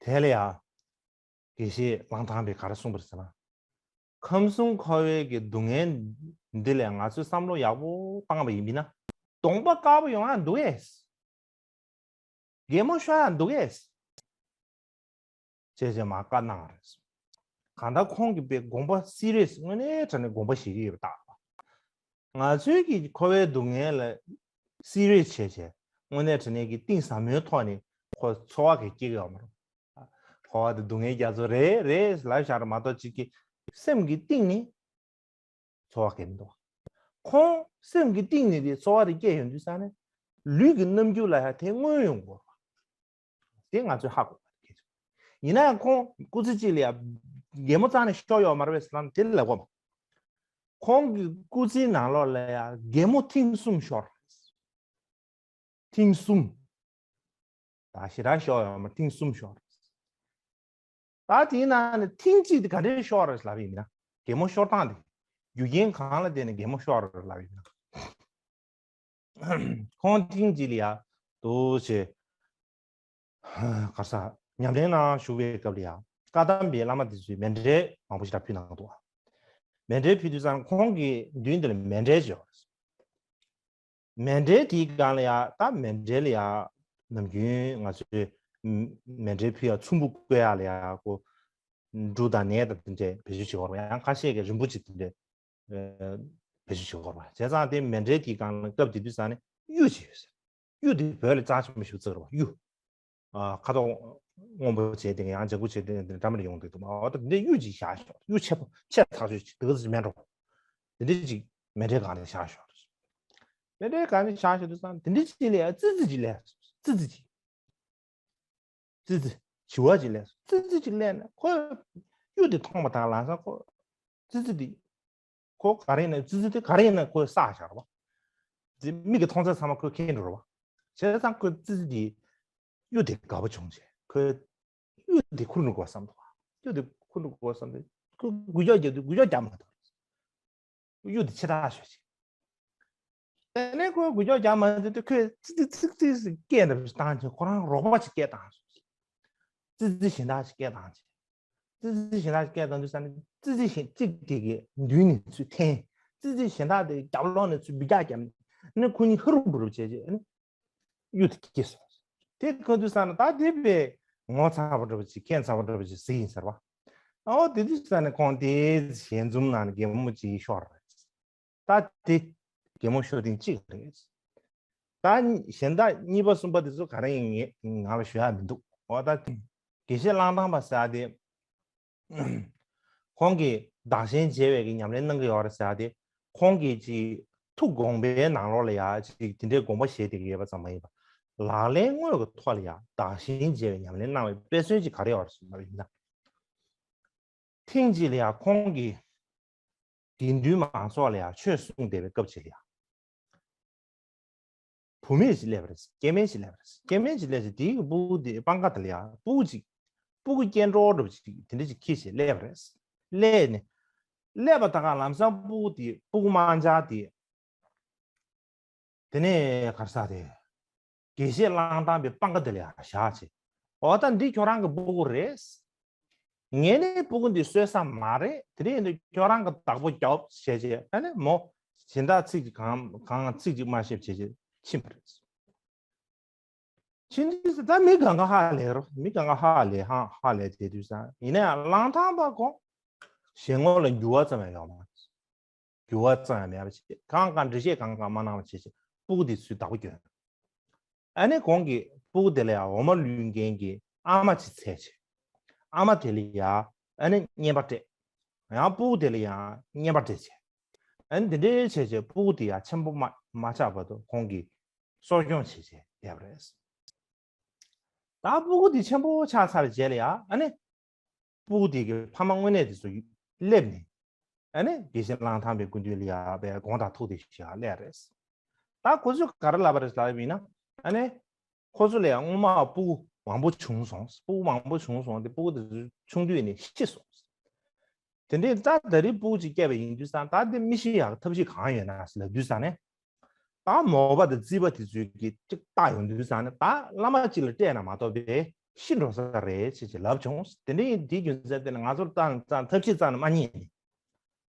དེ་ལ་ཡང་དགེ་བཤེས་གླང་ཐང་པས་ག་རེ་གསུངས་པ་རེད་ཟེར་ན། ཁམས་གསུམ་འཁོར་བའི་གི་སྡུག་བསྔལ་འདི་ལས་ང་ཚོས་བསམ་བློ་ཡག་པོ་བཏང་བ་ཡིན་པ་ཡིན་ན་གདོང་པ་དཀར་པོ་ཡོང་ཡ་འདུག་གས། གད་མོ་ཤོར་ཡ་འདུག་གས། བྱས་བྱས་མར་བཀའ་གནང་བ་རེད། གང་ལྟར་ཁོང་གིས་དཔེ་དགོངས་པ་སི་རི་ཡས་དངོས་གནས་དྲང་གནས་དགོངས་པ་བཞེས་ཀྱི་ཡོད་པ་རྟགས། ང་ཚོའི་གི་འཁོར་བའི་སྡུག་བསྔལ་ལ་སི་རི་ཡས་བྱས་བྱས་དངོས་གནས་དྲང་གནས་ཀྱི་གཏིང་ཟབ་མོའི་ཐོག་ནས་ཁོ་ཚོར་བ་ག་སྐྱེ་གི་ཡོད་མ་རེད། འཁོར་བ་དེ་སྡུག་བསྔལ་རྒྱ་མཚོ་རེད་རེད་ལབ་བཞག་རེད་མ་གཏོགས་ཅིག་གི་སེམས་ཀྱི་གཏིང་ནས་ཚོར་བ་སྐྱེ་མི་འདུག་ཁོང་སེམས་ཀྱི་གཏིང་ནས་དེ་ཚོར་བ་དེ་སྐྱེ་ཡོང་དུས་ཙང་ནས་ལུས་ཀྱི་རྣམ་འགྱུར་ལ་ཡང་དེ་མངོན་ཡོང་གི་ཡོད་རེད། དེ་ང་ཚོས་ཧ་གོ་དགོས་པ་རེད། ཡིན་ན་ཡང་ཁོང་སྐུ་ཚེ་གཅིག་ལ་ཡང་གད་མོ་རྩ་ནས་ཤོར་ཡོད་མ་རེད་པས་ཟེར་ན་དེ་ལབ་དགོས་མ། ཁོང་གི་སྐུ་ཚེའི་ནང་ལོགས་ལ་ཡང་གད་མོ་ཐེངས་གསུམ་ཤོར། ཐེངས་གསུམ། ད་ཞེ་དྲག་ཤོར་ཡོད་མ་རེད། ཐེངས་གསུམ་ཤོར། ད་དེའི་ནང་ནས་ཐེངས་གཅིག་དེ་ག་འདྲས་ཤོར་རེད་ལབ་ཡིན་ན། གད་མོ་ཤོར་སྟངས་དེ། རྒྱུ་རྐྱེན་གང་ལ་བརྟེན་ནས་གད་མོ་ཤོར་རེད་ལབ་ཡིན་ན། ཁོང་ཐེངས་གཅིག་ལ་ཡ་འདུག་བྱས། ག་ས་ཉམས་ལེན་ནང་ཞུགས་པའི་སྐབས་ལ་ཡ་བཀའ་གདམས་པའི་བླ་མ་དེ་ཚོས་མཎྜལ་མང་པོ་ཞིག་ཕུལ་གནང་འདུག་མཎྜལ་ཕུལ་དུས་ཙང་ཁོང་གི་མདུན་དེ་ལ་མཎྜལ་ཅིག་ཡོད་རེད། མཎྜལ་དེའི་སྒང་ལ་ཡ་ད་མཎྜལ་ལ་ཡ་ནམ་རྒྱུན་ང་ཚོས་མཎྜལ་ཕུལ་ཡ་ཚོམ་བུ་བཀོད་ཡ་ལ་ཡ་ཁོ་འབྲུ་དང་ནས་དང་དེ་འདྲས་བེད་སྤྱོད་བྱེད་དགོས་རེད། ཡང་ཁ་ཤས་ཀྱིས་རིན་པོ་ཆེ་དེ་འདྲས་བེད་སྤྱོད་བྱེད་དགོས་རེད། བྱས་ཙང་དེ་མཎྜལ་དེའི་སྒང་ལ་སྐབས་དེ་དུས་ཙང་ནས་གཡུ་ཅིག་ཡོད་ཟེར། གཡུ་དེ་བོད་ལ་རྩ་ཆེན་པོ་ཞིག་བརྩི་གི་རེད་པ། གཡུ། ཨ་ཁ་དོག་སྔོན་པོ་བྱས་ཏེ་ཡང་ལྗང་གུ་བྱས་ཏེ་འདྲ་མིན་ཡོང་གི་འདུག་འོ་ད་འདི་གཡུ་ཅིག་བཞག་ཤོག་གཡུ་ཆེ་པོ་ཆེ་ཐག་ཆོད་ཅིག་དེ་ག་ཚོད་མེད་འགྲོ། དེ་འདྲ་ཅིག་མཎྜལ་སྒང་ནས་བཞག་ཤོག་མཎྜལ་སྒང་ནས་བཞག་ཤོག་དུས་ཙང་དེ་འདྲ་ཅིག་ལ་ཡ་ཙི་ཙི་ཅིག་སླེབས། ཙི་ཙི་ཅིག་ཙི་ཙི། བྱི་བ་ཅིག་སླེབས། ཙི་ཙི་ཅིག་སླེབས་ནས་ཁོས་གཡུ་དེ་མཐོང་བ་དང་ལམ་སང་ཁོ་ཙི་ཙི་དེ་ཁོ་ག་རེ་ཡིན་ན་ཙི་ཙི་དེ་ག་རེ་ཡིན་ན་ཁོས་བསགས་བཞག་རེད་པ། དེ་མིག་གིས་མཐོང་ཚད་ཚང་མ་ཁོས་མཁྱེན་འགྲོ་རེད་པ། བྱས་ཙང་ཁོས་ཙི་ཙི་དེ་གཡུ་དེ་དགའ་པོ་བྱུང་བྱས་ཁོས་གཡུ་དེ་ཁུར་འགྲོ་དགོས་བསམ་འདུག་གཡུ་དེ་ཁུར་འགྲོ་དགོས་བསམ་སྟེ་ཁོས་འགུལ་སྐྱོད་རྒྱབ་དུས་འགུལ་སྐྱོད་རྒྱབ་མ་ཐུབ། གཡུ་དེ་ཕྱི་དག་ཤོད་ཅིག། དེ་ནས་ཁོས་འགུལ་སྐྱོད་རྒྱག་མ་ཐུབ་དུས་ཁོས་ཙི་ཙི་ཙི་ཙི་ཟེར་སྐད་འདྲ་བོ་ཞིག་བཏང་བྱས། ཁོ་རང་རོགས་པ་ཅིག་སྐད་བཏང་སོང་། ཙི་ཙི་གཞན་དག་ཅིག་སྐད་བཏང་བྱས། ཙི་ཙི་གཞན་དག་ཅིག་སྐད་བཏང་དུས་ཙ་ནས་ཙི་ཙི་གཞན་གཅིག་དེ་གི་མདུན་ནས་ཚུར་འཐེན། ཙི་ཙི་གཞན་དག་དེ་རྒྱབ་ལོགས་ནས་ཚུར་འབུད་རྒྱག་བརྒྱབ་ནས། ཨ་ནི་ཁོ་གཉིས་ཧུ་རུབ་རུབ་བྱས་བྱས། ཨ་ནི་གཡུ་དེ་སྐྱེས་སོང་། དེ་ག་དུས་ཙ་ན་ད་དེ་དཔེ་ངོ་ཚ་བ་འདྲ་བོ་ཅིག་ཁྱད་མཚར་བ་འདྲ་བོ་ཅིག་གཟིགས་ཡིན་ཟེར་བ། ཨོ་དེ་དུས་ཙ་ནས་ཁོང་དེའི་ཞལ་འཛུམ་ནང་ནས་གད་མོ་ཅིག་ཤོར་རེད། ད་དེ་གད་མོ་ཤོར་ཐེངས་གཅིག་རེད། ད་གཞན་དག་གཉིས་པ་གསུམ་པ་དེ་ཚོ་ག་རེ་ཡིན་ངས་ང་ལ་ཞུ་ཡག་མི་འདུག། འོ་ད་དེ་དགེ་བཤེས་གླང་ཐང་པ་ཟེར་ཡག་དེ། ཁོང་གིས་བདག་གཞན་བརྗེ་བའི་གི་ཉམས་ལེན་གནང་གི་ཡོད་རེད་ཟེར་ཡག་དེ། ཁོང་གིས་ཅིག་ཐུགས་དགོངས་པའི་ནང་ལོགས་ལ་ཡ་ཅིག་དེ་འདྲའི་དགོངས་པ་བཞེས་བསྡད་ཀྱི་ཡོད་པ་ཙམ་མ་ཡིན་པ། ལག་ལེན་དངོས་ཀྱི་ཐོག་ལ་ཡ་བདག་གཞན་བརྗེ་བའི་ཉམས་ལེན་གནང་བའི་དཔེ་མཚོན་ཅིག་ག་རེ་ཡོད་རེད་ཟེར་བ་ཡིན་ན། ཐེངས་གཅིག་ལ་ཡ་ཁོང་གིས་དགེ་འདུན་མང་ཚོགས་ལ་ཡ་ཆོས་གསུངས་བསྡད་པའི་སྐབས་ཅིག་ལ་ཡ། བུད་མེད་ཅིག་སླེབས་པ་རེད། སྐྱེ་དམན་ཅིག་སླེབས་པ་རེད། སྐྱེ་དམན་ཅིག་སླེབས་ཚེ་དེའི་སྤུ་གུ་དེ་སྤང་ཁ་དེ་ལ་ཡ་སྤུ་གུ་ཅིག། སྤུ་གུ་སྐྱེ་འགྲོ་འདྲ་བོ་ཅིག་དེ་འདྲ་ཅིག་འཁྱེར་བྱས་སླེབས་པ་རེད། སླེབས་ནས། སླེབས་པ་ད་ག་ལམ་སང་སྤུ་གུ་དེ་སྤུ་གུ་དམར་འབྱར་དེ། དེ་ནས་ག་རེ་ཟེར་དེ། དགེ་བཤེས་གླང་ཐང་པའི་སྤང་ཁ་དེ་ལ་ཡ་བཞག་བྱས། འོ་ད་འདི་ཁྱོད་རང་གི་སྤུ་གུ་རེད། ངས་ནི་སྤུ་གུ་འདི་གསོད་ས་མ་རེད། དེ་རིང་འདི་ཁྱོད་རང་གི་བདག་པོ་རྒྱོབ་བྱས་བྱས། ཨ་ནི་མོ་གཞན་དག་ཚིག་ཅིག་གང་གང་ཚིག་ཅིག་མ་བཤད་བྱས་བྱས་ཕྱིན་པ་རེད། ཕྱིན་དུས་ད་མི་གང་ག་ཧ་ལས་རོ། མི་གང་ག་ཧ་ལས་ཧ་ཧ་ལས་དེ་དུས་ཙང་ཡིན་ན་ཡང་གླང་ཐང་པ་ཁོ་ཞལ་ངོ་ལ་འགྱུར་བ་ཙམ་ཡང་ཡོད་མ་རེད། འགྱུར་བ་ཙམ་ཡང་མེད་པ་བྱས། གང་གང་འགྲེལ་བཤད་གང་གང་མ་གནང་བ་བྱས་བྱས་སྤུ་གུ་དེ་ཚུར་བདག་པོ་བསྐྱོན། ཨ་ནི་གོང་གི་སྤུ་གུ་དེ་ལ་ཡང་འོ་མ་བླུད་མཁན་གྱི་ཨ་མ་ཅིག་འཚོལ་བྱས། ཨ་མ་དེ་ལ་ཡང་ཨ་ནི་བརྔན་པ་སྤྲད། ཡང་སྤུ་གུ་དེ་ལ་ཡང་བརྔན་པ་སྤྲད་བྱས། ཨ་ནི་དེ་འདྲའི་བྱས་བྱས་སྤུ་གུ་དེ་ཡང་ཆེན་པོ་མ་མ་ཆགས་བར་དུ་ཁོང་གིས་གསོ་སྐྱོང་བྱས་བྱས་བསྡད་པ་རེད། ད་སྤུ་གུ་དེ་ཆེན་པོ་ཆགས་ཚར་རྗེས་ལ་ཡང་ཨ་ནི། སྤུ་གུ་དེ་གི་ཕ་མ་དངོས་གནས་དེ་ཚོ་སླེབས་ནས། ཨ་ནི་དགེ་བཤེས་གླང་ཐང་པའི་སྐུ་མདུན་ལ་ཡ་བའི་དགོངས་དག་ཐུགས་དེ་ཞུ་ཡག་སླེབས་རེད། ད་ཁོ་ཚོས་ག་རེ་ལབ་པ་རེད་ལབ་ཡིན་ན། ཨ་ནི་ཁོ་ཚོ་ལ་ཡ་སྔོན་མ་སྤུ་གུ་མང་པོ་བྱུང་སོང་། སྤུ་གུ་མང་པོ་བྱུང་སོང་། དེ་སྤུ་གུ་དེ་ཚོ་ཆུང་དུས་ནས་ཤི་སོང་། དེ་འདྲའི་ད་ད་རེས་སྤུ་གུ་ཅིག་སྐྱེས་པ་ཡིན་དུས་ཙང་ད་དེ་མི་ཤི་ཡག་ཐབས་ཤེས་གང་ཡོད་ན་ཟེར་ལབ་དུས་ཙང་ནས། ད་མོས་པ་དང་རྩིས་པ་དེ་ཚོས་ཀྱིས་ཅིག་བལྟས་ཡོང་དུས་ཙང་ནས་ད་བླ་མ་གཅིག་ལ་སྤྲད་ན་མ་གཏོགས་པའི་ཤི་འགྲོ་ས་རེད་ཅེས་ཅིག་ལབ་བྱུང་། དེ་འདྲ་ཡིན་དེའི་རྒྱུ་མཚན་དེ་ནི་ང་ཚོར་ཙང་ཙང་ཐབས་ཤེས་ཙང་ནས་མ་རྙེད་ནས།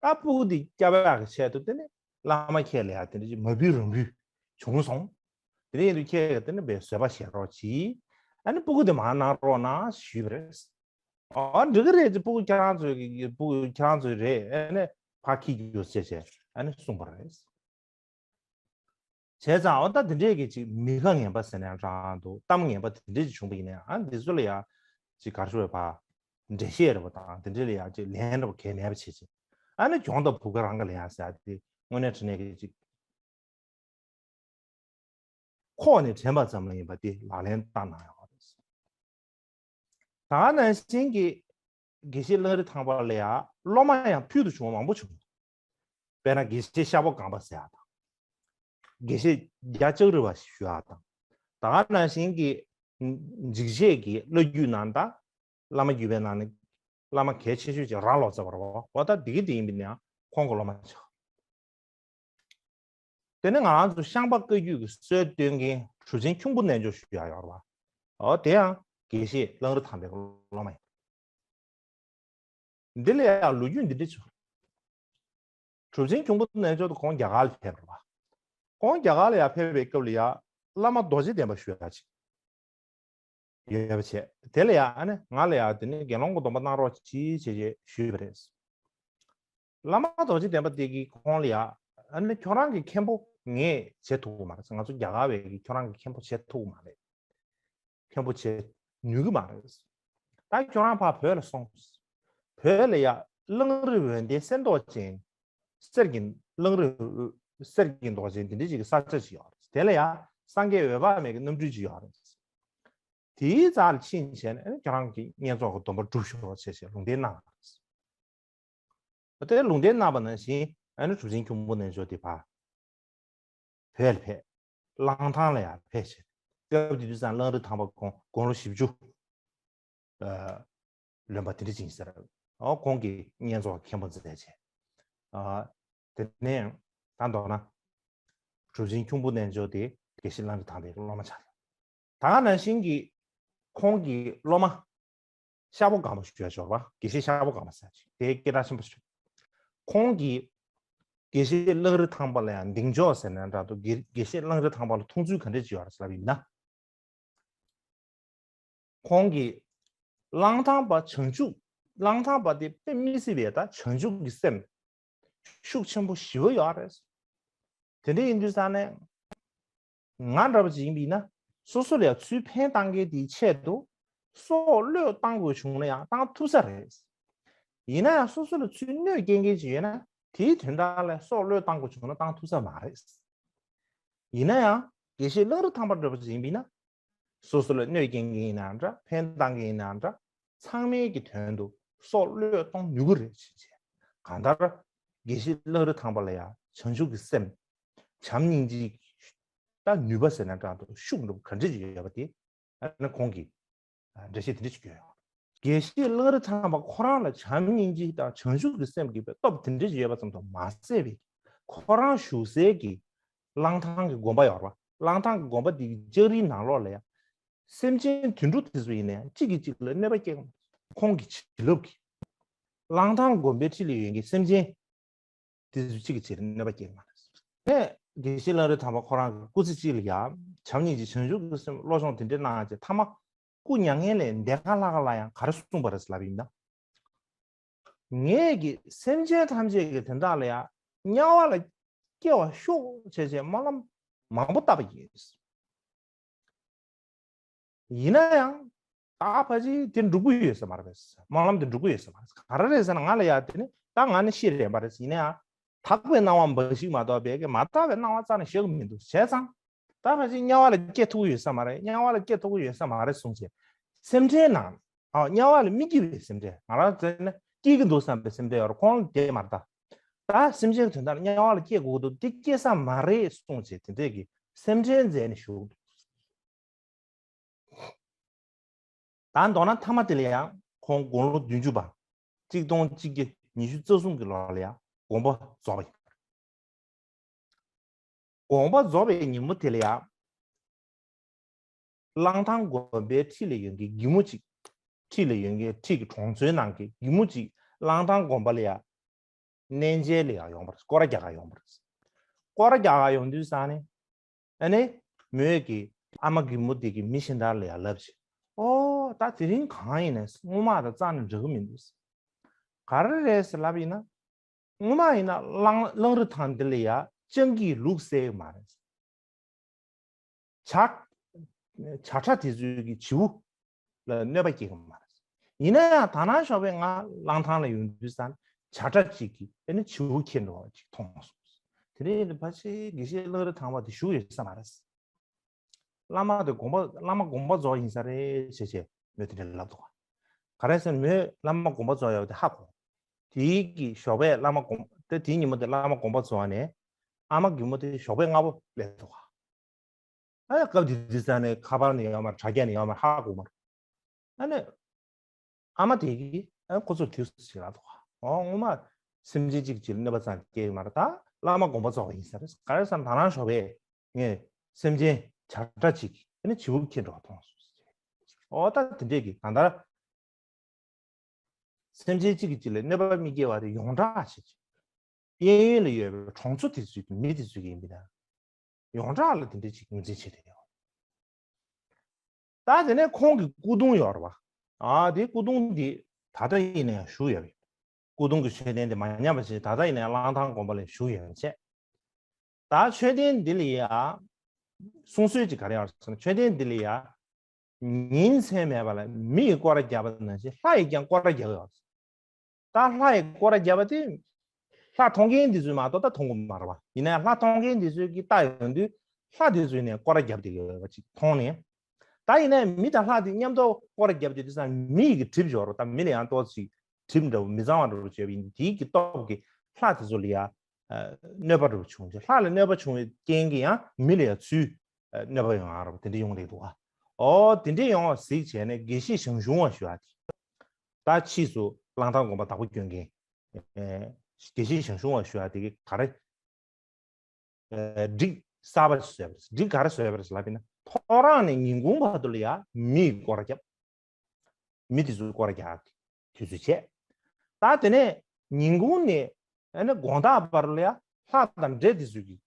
ད་སྤུ་གུ་དེ་སྐྱེ་བ་གི་ཆེད་དུ་དེ་ནི་བླ་མ་ཁྱེད་ལ་ཡ་དེ་འདྲ་ཅིག་མ་བུ་རང་བུ་བྱུང་སོང་། དེ་འདྲ་ཡིན་དུས་ཁྱེད་ཀྱིས་དེ་ནི་བའི་བཟོད་པ་བཞེས་རོགས་གྱིས། ཨ་ནི་སྤུ་གུ་དེ་མར་གནང་རོགས་གནང་ཞུས་པ་རེད། ཨ་འགྲིག་གི་རེད་ཅེས། སྤུ་གུ་ཁྱེད་རང་ཚོའི་གི་སྤུ་གུ་ཁྱེད་རང་ཚོའི་རེད། ཨ་ནི་ཕར་འཁྱེར་རྒྱུ་ཟེར་བྱས་ཨ་ནི་གསུངས་པ་རེད། བྱས་ཙང་འོ་ད་དེ་འདྲས་ཀྱི་ཅིག་མི་ཁ་ངན་པ་ཟེར་ན་ཡང་འདྲ་འདུག། གཏམ་ངན་པ་དེ་འདྲས་ཅིག་བྱུང་པ་ཡིན་ན་ཡང་ཨ་འདི་ཚོ་ལ་ཡང་ཅིག་ག་རེ་ཞུ་དགོས་རེད་པ། འགྲེལ་བཤད་རེད་པ་དང་དེ་འདྲས་ལ་ཡང་ཅིག་ལན་རེད་པ་གལ་མེད་པ་བྱེད་ཅིག། ཨ་ནི་གྱོང་དང་བུབ་ཁ་རང་ག་ལ་ཡང་ཟེར་ཡག་དེ་དངོས་གནས་དྲང་གནས་ཀྱི་ཅིག་ཁོག་ནས་དྲན་པ་ཙམ་ལ་ཡིན་པ་དེ་ལག་ལེན་བསྟར་གནང་ཡོད་རེད། ད་ནང་བཞིན་གྱི་དགེ་བཤེས་གླང་རི་ཐང་པ་ལ་ཡང་སློབ་མ་ཡང་ཕུལ་དུ་བྱུང་བ་མང་པོ་བྱུང་། དཔེར་ན་དགེ་བཤེས་ཤ་བོ་སྒང་པ་ཟེར་ཡག་དང་། དགེ་བཤེས་རྒྱ་ལྕགས་རི་བ་ཞུ་ཡག་དང་། ད་ག་ནང་བཞིན་གྱི་འཇིགས་བྱེད་ཀྱི་བླ་བརྒྱུད་ནང་དང་། བླ་མ་བརྒྱུད་པའི་ནང་ནས་བླ་མ་གལ་ཆེ་ཤོས་ཅིག་རང་ལོ་ཙཱ་བ་རེད་པ། འོ་ད་འདི་གི་དེ་ཡིན་པ་ཡིན་ན་ཡང་ཁོང་གི་སློབ་མ་ཆགས། དེ་ནས་ང་རང་ཚོ་ཤངས་པ་བཀའ་བརྒྱུད་ཀྱི་སྲོལ་གཏོད་མཁན་གྲུབ་ཆེན་ཁྱུང་པོ་རྣལ་འབྱོར་ཞུ་ཡག་ཡོད་རེད་པ། འོ་དེ་ཡང་དགེ་བཤེས་གླང་རི་ཐང་པའི་སློབ་མ་ཡིན། འདི་ལ་ཡང་ལོ་རྒྱུས་འདི་འདྲ་ཅིག། གྲུབ་ཆེན་ཁྱུང་པོ་རྣལ་འབྱོར་དུ་ཁོང་རྒྱ་གར་ལ་ཕེབས་པ་རེད་པ། ཁོང་རྒྱ་གར་ལ་ཡར་ཕེབས་པའི་སྐབས་ལ་ཡང་བླ་མ་རྡོ་རྗེ་གདན་པ་ཞུ་ཡག་ཅིག་ཡོད་པ་བྱས། དེ་ལ་ཡང་ཨ་ནི་ང་ལ་ཡང་དེ་ནི་དགེ་སློང་གི་སྡོམ་པ་གནང་རོགས་གྱིས་བྱས་བྱས་ཞུས་པ་རེད། བླ་མ་རྡོ་རྗེ་གདན་པ་དེ་གིས་ཁོང་ལ་ཡང་ཨ་ནི་ཁྱོད་རང་གི་མཁན་པོ་ངས་བྱེད་ཐུབ་ཀྱི་མ་རེད། ང་ཚོ་རྒྱ་གར་བས་ཀྱིས་ཁྱོད་རང་གི་མཁན་པོ་བྱེད་ཐུབ་ཀྱི་མ་རེད། མཁན་པོ་བྱེད་ནུས་ཀྱི་མ་རེད། ད་ཁྱོད་རང་ཕར་བོད་ལ་སོང་། བོད་ལ་ཡ་གླང་རི་འོད་ལྡན་གསེར་མདོག་ཅན། གསེར་གྱི་གླང་རི་འོད་གསེར་གྱི་མདོག་ཅན་དེ་འདྲ་ཅིག་གི་ས་ཆ་ཅིག་ཡོད་རེད། དེ་ལ་ཡ་སངས་རྒྱས་འོད་དཔག་མེད་ཀྱི་རྣམ་སྤྲུལ་ཅིག་ཡོད་རེད། དེའི་རྩ་ལ་ཕྱིན་བྱས་ནས་ཨ་ནི་ཁྱོད་རང་གི་བསྙེན་རྫོགས་ཀྱི་སྡོམ་པ་སྒྲུབ་ཤོག་ཅེས་བྱས་ལུང་བསྟན་གནང་བ་རེད། དེ་ལུང་བསྟན་གནང་བ་ནང་བཞིན་ཨ་ནི་གྲུབ་ཆེན་ཁྱུང་པོ་རྣལ་འབྱོར་དེ་ཕར་བོད་ལ་ཕེབས། གླང་ཐང་ལ་ཡང་ཕེབས་བྱས། སྐབས་དེ་དུས་ཙང་གླང་རི་ཐང་པ་ཁོང་དགུང་ལོ་བཞི་བཅུ་ལོན་པ་དེ་འདྲ་ཅིག་ཡིན་ཟེར། ཨོ་ཁོང་གིས་བསྙེན་རྫོགས་མཁན་པོ་མཛད་བྱས། ཨ་ དེ་ནས་ད་མདོར་ན་གྲུབ་ཆེན་ཁྱུང་པོ་རྣལ་འབྱོར་དེ་དགེ་བཤེས་གླང་རི་ཐང་པའི་སློབ་མ་ཆགས་ཡོད། ད་ག་ནང་བཞིན་གྱི་ཁོང་གི་སློབ་མ་ཤ་བོ་སྒམ་པོ་ཞུ་ཡ་ཞོར་བ་དགེ་བཤེས་ཤ་བོ་སྒམ་པོ་ཟེར་ཅིག་དེ་སྐད་གྲགས་ཆེན་པོ་ཞིག་ཁོང་གིས་དགེ་བཤེས་གླང་རི་ཐང་པ་ལ་ཡང་གདེང་འཇོག་ཟེར་ན་འདྲ་འདུག་དགེ་དགེ་བཤེས་གླང་རི་ཐང་པ་ལ་མཐོང་ཚུལ་ག་འདྲས་ཅིག་ཡོད་རེད་ལབ་ཡིན་ན། ཁོང་གིས་གླང་ཐང་པ་བྱང་ཆུབ། གླང་ཐང་པ་དེ་དཔེ་མི་སྲིད་པའི་ད་བྱང་ཆུབ་ཀྱི་སེམས་ཤུགས་ཆེན་པོ་ཞེ་པོ་ཡོད་རེད། དེ་འདྲ་ཡིན་དུས་ཙང་ནས་ང་འདྲ་པོ་ཅིག་ཡིན་པ་ཡིན་ན་སོ་སོ་ལ་ཡང་ཚུར་ཕན་བཏང་མཁན་དེའི་ཆེད་དུ་སྲོག་བློས་གཏང་དགོས་བྱུང་ན་ཡང་བཏང་ཐུབ་ས་རེད། ཡིན་ན་ཡང་སོ་སོ་ལ་ཚུར་གནོད་སྐྱེལ་མཁན་ཅིག་ཡོད་ན་དེའི་དོན་དག་ལ་སྲོག་བློས་གཏང་དགོས་བྱུང་ན་བཏང་ཐུབ་ས་མ་རེད། ཡིན་ན་ཡང་དགེ་བཤེས་གླང་རི་ཐང་པ་འདྲ་པོ་ཅིག་ཡིན་པ་ཡིན་ན། སོ་སོ་ལ་གནོད་སྐྱེལ་མཁན་ཡིན་ནའང་འདྲ་ཕན་བཏང་མཁན་ཡིན་ནའང་འདྲ་ཚང་མའི་གི་དོན་དུ་སྲོག་བློས་གཏོང་ནུས་ཀྱི་རེད་ཅེས་བྱས། གང་ལྟར་དགེ་བཤེས་གླང་རི་ཐང་པ་ལ་ཡང་བྱང་ཆུབ་ཀྱི་སེམས་བྱམས་སྙིང་རྗེའི་ད་ནུས་པ་ཟེར་ན་འདྲ་འདུག་ཤུགས་འདྲ་པོ་ག་འདྲ་ཅིག་ཡོད་པ་དེ་ཨ་ནི་ཁོང་གིས་འགྲེལ་བཤད་དེ་འདྲ་ཅིག་བསྐྱོན་ཡོད། དགེ་བཤེས་གླང་རི་ཐང་པ་ཁོ་རང་ལ་བྱམས་སྙིང་རྗེ་དང་བྱང་ཆུབ་ཀྱི་སེམས་ཀྱི་སྟོབས་དེ་འདྲ་ཅིག་ཡོད་པ་ཙམ་དུ་མ་ཟད་པའི་ཁོ་རང་བཞུགས་སའི་གི་གླང་ཐང་གི་དགོན་པ་ཡོད་རེད་པ། གླང་ཐང་གི་དགོན་པ་འདི་གི་ལྕགས་རིའི་ནང་ལོགས་ལ་ཡང་སེམས་ཅན་དུད་འགྲོ་དེ་ཚོ་ཡིན་ནའང་གཅིག་གིས་གཅིག་ལ་གནོད་པ་སྐྱེལ་གི་མ་རེད། ཁོང་གི་བྱིན་རླབས་ཀྱིས་གླང་ཐང་དགོན་པའི་འཁྲིས་ལ་ཡོད་མཁན་སེམས་ཅན་དེ་ཚོ་གཅིག་གིས་གཅིག་ལ་གནོད་པ་སྐྱེལ་གི་མ་རེད། ནས་དགེ་བཤེས་གླང་རི་ཐང་པ་ཁོ་རང་གི་སྐུ་ཚེ་གཅིག་ལ་ཡང་བྱམས་སྙིང་རྗེ་བྱང་ཆུབ་ཀྱི་སེམས་བློ་སྦྱོང་དེ་འདྲ་གནང་བྱས་མཐའ་མ་སྐུ་མྱ་ངན་ལས་འདས་ཁ་ལྷག་ག་ལ་ཡང་ག་རེ་གསུངས་པ་རེད་ལབ་ཡིན་ན། ངས་ཀྱི་སེམས་ཅན་ཐམས་ཅད་ཀྱི་དོན་དག་ལ་ཡང་དམྱལ་བ་ལ་སྐྱེ་བར་ཤོག་ཅེས་བྱས་སྨོན་ལམ་མང་པོ་བཏབ་པ་ཡིན། ཡིན་ན་ཡང་ད་ཕལ་ཆེར་དེ་འགྲུབ་ཀྱི་ཡོད་ས་མ་རེད། སྨོན་ལམ་དེ་འགྲུབ་ཀྱི་ཡོད་ས་མ་རེད། ག་རེ་རེད་ཟེར་ན་ང་ལ་ཡང་དེ་ནི་ད་ང་ནི་ཤི་རན་པ་རེད། ཡིན་ན་ཡང་དག་པའི་སྣང་བ་འབའ་ཞིག་མ་གཏོགས་པའི་མ་དག་པའི་སྣང་བ་རྩ་ནས་ཤར་གྱི་མི་འདུག་བྱས་ཙང་། ད་ཕལ་ཆེར་དམྱལ་བ་ལ་སྐྱེ་ཐུབ་ཀྱི་ཡོད་ས་མ་རེད། དམྱལ་བ་ལ་སྐྱེ་ཐུབ་ཀྱི་ཡོད་ས་མ་རེད་གསུངས་བྱས། སེམས་ཁྲལ་ནང་། ཨ། དམྱལ་བ་ལ་མི་སྐྱིད་པའི་སེམས་ཁྲལ། ང་རང་ཚོ་ནི་སྐྱིད་ཀྱི་འདུག་བསམ་པའི་སེམས་ཁྲལ་ཡོད་རེད། ཁོང་ལ་དེ་མ་རེད་ད། ད་སེམས་ཅན་དོན་དག་དམྱལ་བ་ལ་སྐྱེ་དགོས་འདུག་དེ་སྐྱེ་ས་མ་རེད་གསུངས་བྱས་དེ་འདྲས་ཀྱི་སེམས་ཁྲལ་མཛད་ནས་བཞུགས་འདུག་ད་མདོར་ན་མཐའ་མ་དེ་ལ་ཡང་ཁོང་དགུང་ལོ་བདུན་ཅུ་པ། གཅིག་སྟོང་གཅིག་བརྒྱ་ཉི་ཤུ་རྩ་གསུམ་གྱི་ལོ་ལ་ཡང་དགོངས་པ་རྫོགས་པ་ཡིན། དགོངས་པ་རྫོགས་པའི་ཉིན་མོ་དེ་ལ་ཡང་། གླང་ཐང་དགོན་པའི་འཁྲིས་ལ་ཡོད་མཁན་རྒན་མོ་གཅིག་འཁྲིས་ལ་ཡོད་མཁན་འཁྲིས་ཀྱི་གྲོང་ཚོའི་ནང་གི་རྒན་མོ་གཅིག་གླང་ཐང་དགོན་པ་ལ་ཡང་གནས་མཇལ་ལ་ཡང་ཡོང་བ་རེད། སྐོར་ར་རྒྱག་ག་ཡོང་བ་རེད། སྐོར་ར་རྒྱག་ག་ཡོང་དུས་ཙང་ནས། ཨ་ནི། མོས་ཀྱིས་ཨ་མ་རྒན་མོ་དེ་གི་མི་གཞན་དག་ལ་ཡང་ལབ་བྱས། ཨོ། ད་དེ་རིང་གང་ཡིན་ནས་སྔོན་མ་དང་རྩ་ནས་འདྲ་གི་མི་འདུག་ག་རེ་རེད་ཟེར་ལབ་ཡིན་ན། སྔོན་མ་ཡིན་ན་གླང་གླང་རི་ཐང་འདི་ལ་ཡ་སྤྱང་ཀིས་ལུག་བསད་ཡོད་མ་རེད། བྱ་བྱ་ཁྲ་དེ་ཚོའི་གི་བྱིའུ་ལ་གནོད་པ་སྐྱེལ་གི་མ་རེད། ཡིན་ན་ཡང་ད་ནང་ཞོགས་པའི་ང་གླང་ཐང་ལ་ཡོང་དུས་ཙང་བྱ་ཁྲ་གཅིག་གིས་ཨ་ནི་བྱིའུ་ཁྱེར་འགྲོ་བ་ཅིག་མཐོང་སོང་། དེ་རིང་ཕལ་ཆེར་དགེ་བཤེས་གླང་རི་ཐང་པ་དེ་བཞུགས་ཡོད་ས་མ་རེད། བླ་མ་དེ་དགོངས་པ་བླ་མ་དགོངས་པ་རྫོགས་ཡིན་ས་རེད་ཅེས་བྱས་མོས་དེ་འདྲ་ལབ་འདུག་ག་ག་རེ་ཟེར་ན་མོས་བླ་མ་དགོངས་པ་རྫོགས་ཡོད་པ་དེ་ཧ་གོ། དེའི་གི་ཞོགས་པའི་བླ་མ་དགོངས་དེ་དེའི་ཉིན་མོ་དེ་བླ་མ་དགོངས་པ་རྫོགས་ནས་ཨ་མ་རྒན་མོ་དེ་ཞོགས་པའི་སྔ་པོ་སླེབས་འདུག་ག་ཨ་ཡ་སྐབས་དེ་དུས་ཙང་ནས་ཁ་པར་ནས་ཡོད་མ་རེད། དྲ་རྒྱ་ནས་ཡོད་མ་རེད། ཧ་གོ་མ་རེད། ཨ་ནི། ཨ་མ་དེ་གིས་ཨ་ཁོ་ཚོར་དུས་སུ་ཞིག་ལབ་འདུག་ག་ཨོ་སྔོན་མ་སེམས་ཅན་གཅིག་གཅིག་ལ་གནོད་པ་ཙམ་སྐྱེལ་གི་མ་རེད། ད་བླ་མ་དགོངས་པ་རྫོགས་པ་ཡིན་ས་རེད། ག་རེ་ཟེར་ན་ད་ནང་ཞོགས་པས་ངས་སེམས་ཅན་བྱ་ཁྲ་གཅིག་གིས་ཨ་ནི་བྱིའུ་ཁྱེར་འགྲོ་བ་མཐོང་སོང་ཟེར། ཨོ་ད་དེ་འདྲས་ཀྱི་གང་ལྟར། སེམས་ཅན་གཅིག་གིས་གཅིག་ལ་གནོད་པ་མི་སྐྱེལ་བ་དེ་ཡོངས་གྲགས་བྱེད་ཅིག་གཡས་གཡོན་ལ་ཡོད་པའི་གྲོང་ཚོ་དེ་ཚོའི་མི་དེ་ཚོའི་ཡིན་པས་ན། ཡོངས་གྲགས་ལ་དེ་འདྲ་ཅིག་ངོས་འཛིན་བྱེད་དེ་ཡོད། ད་དེ་ནས་ཁོང་གི་སྐུ་གདུང་ཡོད་རེད་པ། ཨ་དེ་སྐུ་གདུང་འདི་ད་ལྟ་ཡིན་ན་ཡང་བཞུགས་ཡོད་པས། སྐུ་གདུང་གི་མཆོད་རྟེན་དེ་མ་ཉམས་པ་བྱས་ད་ལྟ་ཡིན་ན་ཡང་གླང་ཐང་དགོན་པ་ལ་བཞུགས་ཡོད་པ་བྱས། ད་མཆོད་རྟེན་འདི་ལ་ཡ། གསུང་སྲོལ་ཅིག་ག་རེ་ཡོད་རེད་ཟེར་ན་མཆོད་རྟེན་འདི་ལ་ཡ། ཉིན་མཚན་མེད་པ་ལ་མི་ཡིས་སྐོར་ར་བརྒྱབ་པ་ནང་བཞིན་ལྷ་ཡིས་ཀྱང་སྐོར་ར་བརྒྱབ་ཡོད་རེད། ད་ལྷ་ཡིས་སྐོར་ར་བརྒྱབ་པ་དེ། ལྷ་མཐོང་མཁན་འདི་ཚོས་མ་གཏོགས་ད་མཐོང་གི་མ་རེད་པ། ཡིན་ན་ཡང་ལྷ་མཐོང་མཁན་འདི་ཚོས་ཀྱིས་ལྟ་ཡོང་དུས་ལྷ་འདི་ཚོས་ནས་སྐོར་ར་བརྒྱབ་བསྡད་ཡོད་པ་ཅིག་མཐོང་ནས། ད་ཡིན་ན་ཡང་མི་དང་ལྷ་དེ་མཉམ་དུ་སྐོར་ར་བརྒྱབ་བསྡད་དུས་ཙང་མི་ཡི་གི་གྲིབ་འབྱོར་བ་དང་མི་ལ་ཡང་ཏོག་ཙམ་གྲིབ་འདྲ་བོ་མི་གཙང་བ་འདྲ་བོ་བྱས་པ་ཡིན་དུས་དེའི་གི་སྟོབས་ཀྱིས་ལྷ་དེ་ཚོ་ལ་ཡང་གནོད་པ་འདྲ་བོ་བྱུང་རྗེས་ལྷ་ལ་གནོད་པ་བྱུང་བའི་རྐྱེན་གྱིས་ཡང་མི་ལ་ཡང་ཚུར་གནོད་པ་ཡོང་ཡག་འདྲ་བོ་དེ་འདྲ་ཡོང་བསྡད་འདུག་ག་ཨོ་དེ་འདྲ་ཡོང་བ་གཟིགས་བྱས་ནས་དགེ་བཤེས་ཞང་ཞུང་བ་ཞུ་བ་དེ། ད་ཕྱིས་སུ་གླང་ཐང་དགོན་པ་བདག་པོ་སྐྱོན་མཁན། ཨེ། དགེ་བཤེས་ཞང་ཞུང་བ་ཞུ་བ་དེ་གི་ག་རེ། སྒྲིག་གསར་པ་ཞིག་བཟོས་པ་རེད། སྒྲིག་ག་རེ་བཟོས་པ་རེད་ལབ་པ་ཡིན་ན། ཐོ་རངས་ནས་ཉིན་གུང་བར་དུ་ལ་ཡ་མིའི་སྐོར་ར་བརྒྱབ། མི་དེ་ཚོའི་སྐོར་ར་རྒྱག་དུས་ཚོད་བྱས། ད་དེ་ནས་ཉིན་གུང་ནས་ཨ་ནི་དགོང་དག་བར་ལ་ཡ་ལྷ་དང་འདྲེ་དེ་ཚོའི་གི་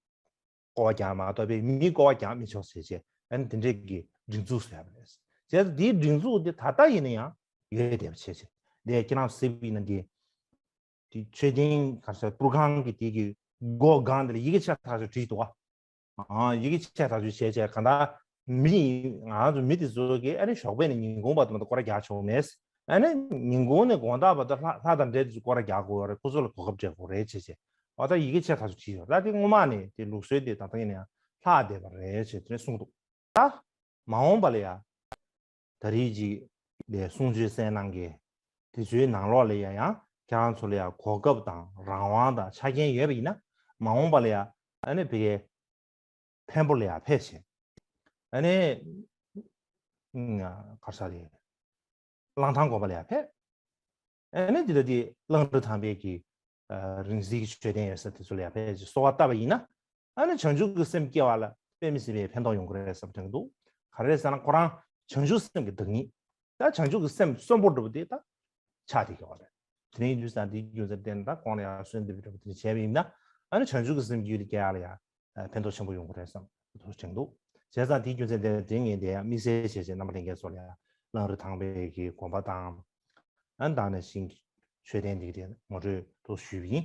སྐོར་ར་རྒྱག་མ་གཏོགས་པའི་མིའི་སྐོར་ར་རྒྱག་མི་ཆོག་ཟེར་བྱས། ཨ་ནི་དེ་འདྲའི་གི་སྒྲིག་འཛུགས་བཟོས་པ་རེད། བྱས་ཙང་དེའི་སྒྲིག་འཛུགས་དེ་ད་ལྟ་ཡིན་ན་ཡང་ཡོད་བསྡད་པ་བྱས་བྱས། དེ་ཁྱེད་རང་གཟིགས་པ་ཡིན་ན་དེ། དེ་མཆོད་རྟེན་ག་ས་པུར་ཁང་གི་དེ་གི་སྒོ་སྒང་དེ་ལ་ཡི་གེ་ཆེ་ཐག་ཆོད་བྲིས་འདུག་ག་ཨ། ཡི་གེ་ཆེ་ཐག་ཆོད་བྱས་བྱས། གང་ལྟར་མི་ཡིན། ང་ཚོ་མི་དེ་ཚོ་གིས་ཨ་ནི་ཞོགས་པ་ནས་ཉིན་གུང་བར་དུ་མ་གཏོགས་སྐོར་ར་རྒྱག་ཆོག་མེད། ཨ་ནི་ཉིན་གུང་ནས་དགོང་དག་བར་དུ་ལྷ་ལྷ་དང་འདྲེ་དེ་ཚོ་སྐོར་ར་རྒྱག་དགོས་རེད། ཁོ་ཚོ་ལ་གོ་སྐབས་སྤྲད་དགོས་རེད་བྱས་བྱས། འོ་ད་ཡི་གེ་ཆེ་ཐག་ཆོད་བྲིས་ཡོད། ད་དེ་སྔོན་མ་ནས་དེ་ལུགས་སྲོལ་དེ་ད་ལྟ་ཡིན་ན་ཡང་ལྷག་བསྡད་པ་རེད་བྱས་དེ་ནས་གསུངས་འདུག་ད་མ་འོངས་པ་ལ་ཡ། ད་རེས་ཅིག་ལས་གསུང་ཆོས་གསན་གནང་མཁན་དེ་ཚོའི་ནང་ལོགས་ལ་ཡ་ཡང་ཁྱེད་རང་ཚོ་ལ་ཡ་གོ་སྐབས་དང་རང་དབང་དང་ཆ་རྐྱེན་ཡོད་པ་ཡིན་ན། མ་འོངས་པ་ལ་ཡ་ཨ་ནི་ཕ་གིའི་འཕན་པོ་ལ་ཡ་ཕེབས་བྱས། ཨ་ནི་ག་རེ་ཟེར་རེད། གླང་ཐང་དགོན་པ་ལ་ཡ་ཕེབས། ཨ་ནི་འདི་ལ་འདི་གླང་རི་ཐང་པའི་གི་རིང་བསྲེལ་གྱི་མཆོད་རྟེན་ཡོད་ས་དེ་ཚོ་ལ་ཡ་ཕེབས་ཀྱི་གསོལ་བ་བཏབ་པ་ཡིན་ན། ཨ་ནི་བྱང་ཆུབ་ཀྱི་སེམས་སྐྱེ་བ་ལ་དཔེ་མི་སྲིད་པའི་ཕན་ཐོགས་ཡོང་གི་རེད་བསམ་དྲན་གྱི་འདུག་ག་རེ་ཟེར་ན་ཁོ་རང་བྱང་ཆུབ་སེམས་ཀྱི་བདག་ཉིད། ད་བྱང་ཆུབ་ཀྱི་སེམས་གསོན་པོ་འགྲུབ་པ་དེ་ད་ཆགས་བསྡད་ཀྱི་ཡོད་རེད། དེ་ནས་ཡིན་དུས་ཙང་དེའི་རྒྱུ་མཚན་བརྟེན་ད་གོང་ལ་ཡང་གསོལ་འདེབས་འདྲ་པོ་དེ་འདྲ་བྱས་པ་ཡིན་ན། ཨ་ནི་བྱང་ཆུབ་ཀྱི་སེམས་རྒྱུད་ལ་སྐྱེ་ཡག་ལ་ཡང་ཕན་ཐོགས་ཆེན་པོ་ཡོང་གི་རེད་བསམ་དུ་དྲན་འདུག་བྱས་ཙང་དེའི་རྒྱུ་མཚན་དེ་དེ་ངས་དེ་ཡང་དམིགས་བསལ་བྱས་བྱས་རྣམ་པ་ལྷན་རྒྱས་ཚོ་ལ་ཡང་གླང་རི་ཐང་པའི་གི་དགོན་པ་དང་། ཨ་ནི་དེ་ནས་ཤིང་མཆོད་རྟེན་འདི་གི་དེ་ངོ་སྤྲོད་དུ་ཞུས་པ་ཡིན།